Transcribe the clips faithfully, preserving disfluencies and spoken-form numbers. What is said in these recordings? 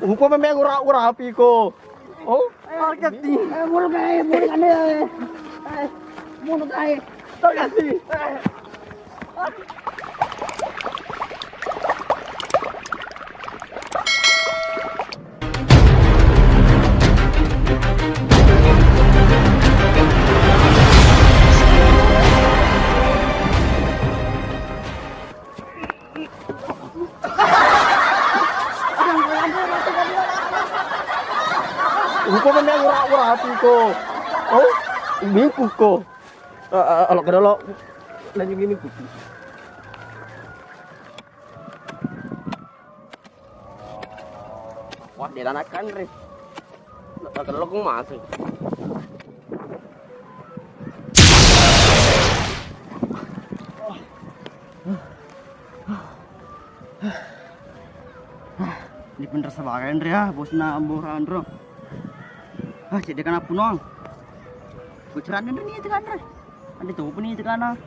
Upa memeng ura-ura api ko. Oh, argati. Eh, mulu kae, mulu kae. Eh, mulu kae. Argati. Rupa memeng ura-ura api ko. Oh, bingkuk ko. Ah, ah, alok kedolo. Lanjut ini kuku. Wah, dia anak kanre. Nak makan lokong masuk. Ini bener sebagai Andre ya, bosna Ambora Andro. Ah, cedde kan apa nong? Kuceran Andre nih itu kan Andre. Ande topa ni tengkana.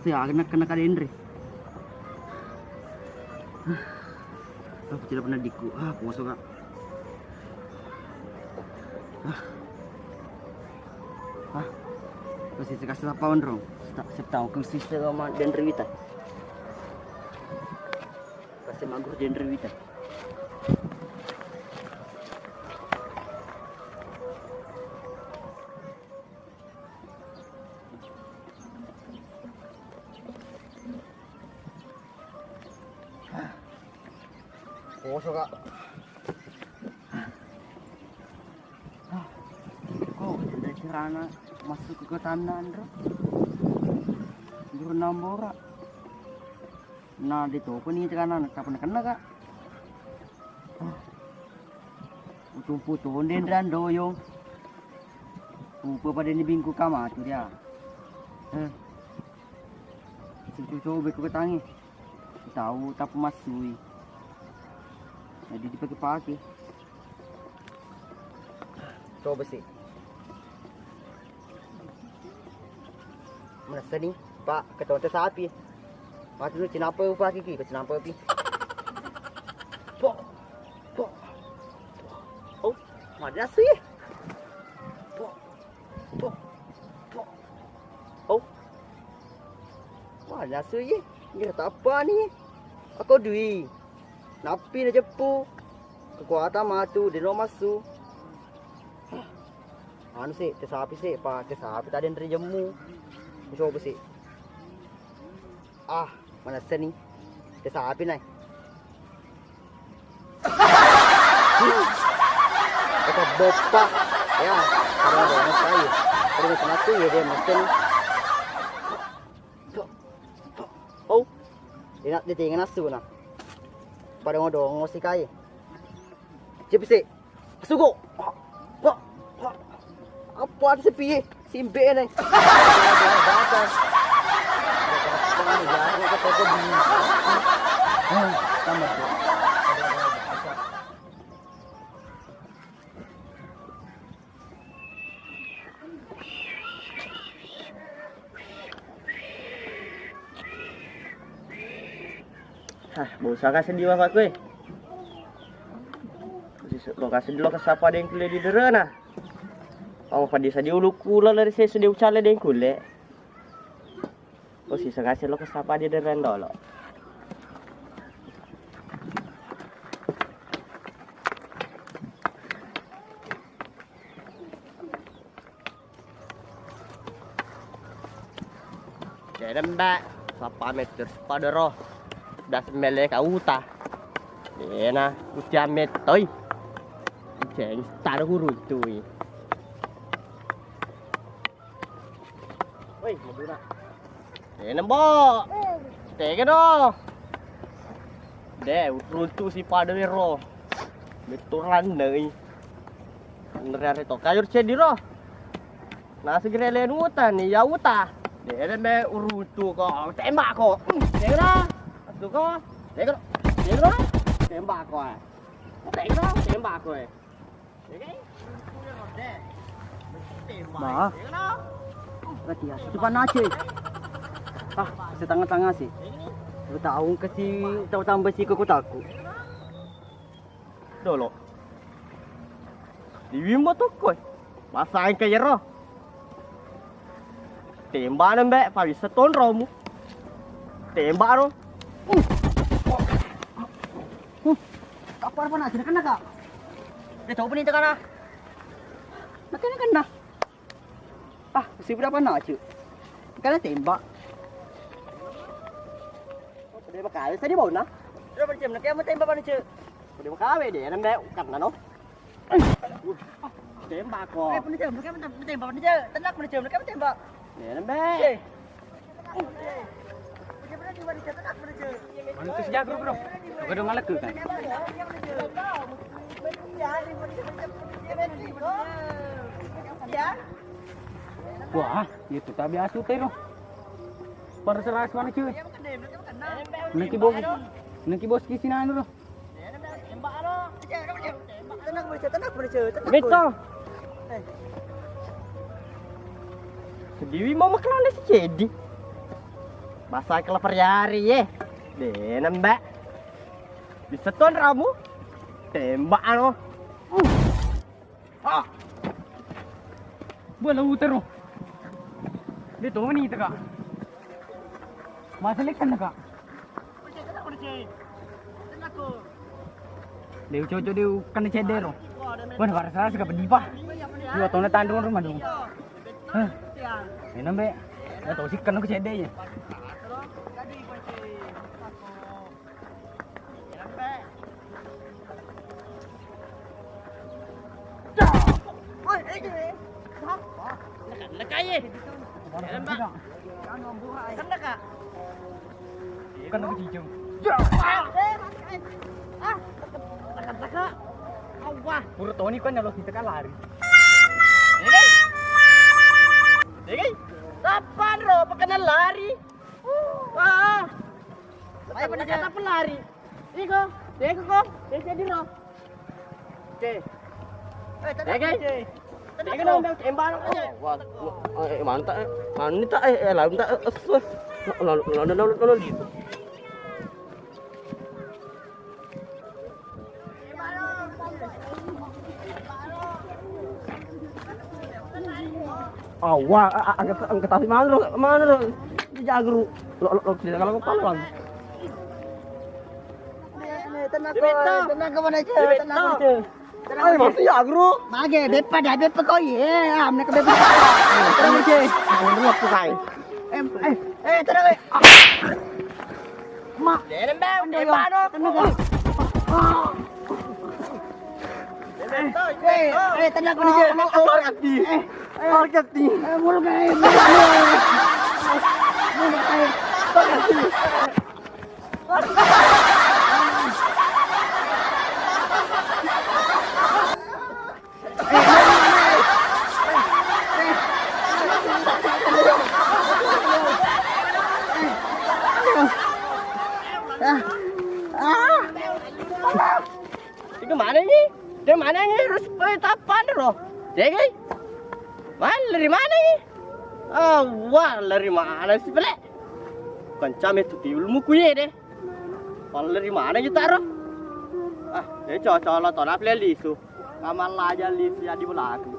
Siaga kena ka denre. Aku tidak pernah diku. Ah, poso ka. Ah. Ah. Pasti sekasih apa onrong. Siap tau ke siste sama denre wita. Pasti magur denre wita. Poso ka. Ko, de' carana masuk ke kota Andro. Guru Nambora. Na de' topa ni carana, kapan kena ka. Utumpu tonde nrang doyong. Upa pada ni bingku ka matu dia. Eh. Singku coba ku ketangi. Tau tapu masui. Jadi dipake-pake. Coba sih. Manessa ni, Pak, ketonte sapi. Matu nu cinampe upaki ki, cinampe pi. Pok, pok, pok. Oh, mana sih? Pok, pok, pok. Oh, mana sih? Ngira tapa ni? Aku dui. Nappi na jeppu. Kekuatan matu, deno massu. Anu sih, te sapi sih, pa te sapi tadi nri jemmu. Coba sih. Ah, manessa ni. Te sapi nai. Kata boppa. Ya, kalau ada orang sekali. Kalau mau masuk ya dia mesen. Oh, enak di tinggal nasu nah. Pada ngodong si kai. Cepi sih. Sugo. Apa ada sepi? Simbe nih. Tambah tuh. Hah, bosa ka seddi bapakku e. Lo ka seddi lo ka sapa deng kulle di derena. Oh, padisa di ulukku lo lari sesu di ucale deng kulle. Oh, sisa kasi lo ka sapa di derena dolo. Dena, Mbak, sapa metter sepadero. Das mele ka uta. Dena, utia metoi. Ceng, taro kuruntui. Woi, Madura. Dena, Mbok. Tega do. De, runtu si pada wero. Beturan dei. Nrere to kayur ceddi ro. Nasi gere le nuta ni ya uta. Dere me urutu ko tembak ko. Tega. Atu ko. Tega. Tega. Tembak ko. Tega. Tembak ko. Bah. Berarti ya, itu panas sih. Ah, setengah-tengah sih. Lu taung kasi tau tambah si kota ku. Dolo. Diwimmo tokko. Masa engka yero. Tembak nembe, pawisa tonromu. Tembak ro. Kapar pana aja kena kak. Dia coba nih tengah. Makanya kena. Ah, si berapa nak cuk? Kena tembak. Dia bakal tadi bau nah. Dia macam nak kayak mau tembak mana cuk? Dia bakal deh, nembe kena no. Tembak ko. Eh, penuh tembak, penuh tembak, penuh tembak. Tenang, penuh tembak, penuh tembak. Ya, nembe. Eh. Mana tuh si Jagro, bro? Gak ada malah tuh kan. Wah, itu tak biasa tuh, bro. Pada seras mana cuy? Nanti bos, nanti bos kisi nanu, bro. Tenang, Bang, tenang, Bang, tenang. Beto. Eh. Sediwi mau makan si Cedi. Masa kelapar yari ye. Dena, Mbak. Bisa tuan ramu. Tembak ano. Ah. Buat lalu terus. Dia tahu ni teka. Masa lekan teka. Deu cocok deu kena cedde ro. Wah, para salah sih kapan dipa. Dua tahun tandung rumah dong. Hah? Ini be. Ya tahu sih kena cedde ya. Naka, naka ye. Kena, Kak. Kena ke cicung. Ah, eh, eh. Ah, naka, naka. Awah. Pura Toni kan kalau kita kan lari. Dege. Dege. Kapan ro, pakena lari? Wah. Ayo, pada kata pelari. Iko, dege ko, dege diro. Oke. Eh, tenang, Dege. Oke. Tenang, Dege, Bro. Nang tembak. Oh, wah, wah, eh, mantap, eh. Mantap, eh, eh, lalu tak, eh, eh, eh. Lalu, lalu, lalu, lalu, lalu, gitu. Awah, a-, a-, angkat, angkat tapi mana lo? Mana lo? Di jagru. Lo, lo, lo, tidak kalau kepala. Tenang, tenang, mana aja? Tenang, mana aja? Ayo, masih jagru. Mage, beppa dah, beppa kau ye. Ah, mereka beppa. Tenang aja. Mana lo aku kai? Em, eh, eh, tenang, eh. Ah. Ma. Dena, Bang. Tenang, Bang. Tenang, Bang. Eh, eh, tenang, tenang. Mau, mau, mau, hati. Eh, eh. Hati. Eh, mulut, eh, mulut, eh. Mulut, eh. Itu mana ini? Dari mana ini? Harus pakai tapan, bro. Jadi, mana, dari mana ini? Ah, wah, dari mana sih, Bele? Bukan came itu ilmu kuye deh. Pallari maneng ita ro. Ah, de cocok lo tona pile lisu. Kamalla aja lisu jadi belaku.